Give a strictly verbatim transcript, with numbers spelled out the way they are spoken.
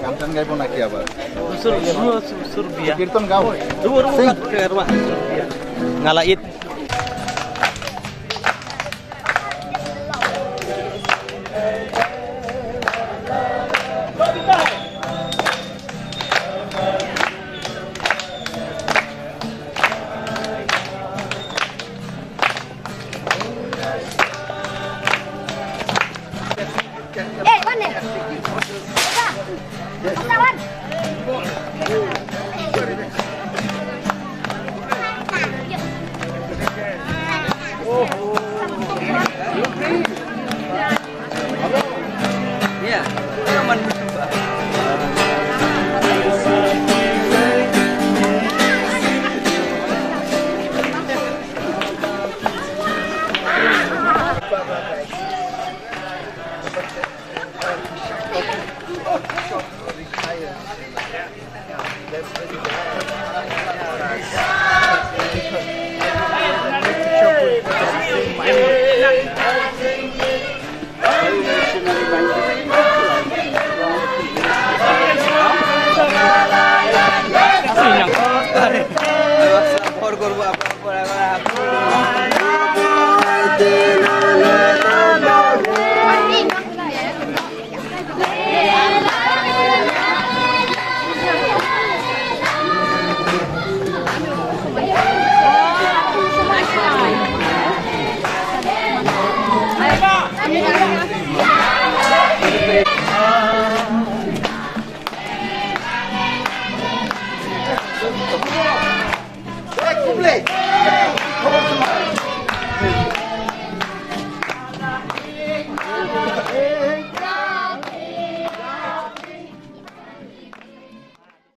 Kam tan gai bona kia ba. Sur, sur, sur bia. Kirtan gau. Ruwa, ruwa, ruwa. Ngala it. Eh, wan deh. Wan. Wan.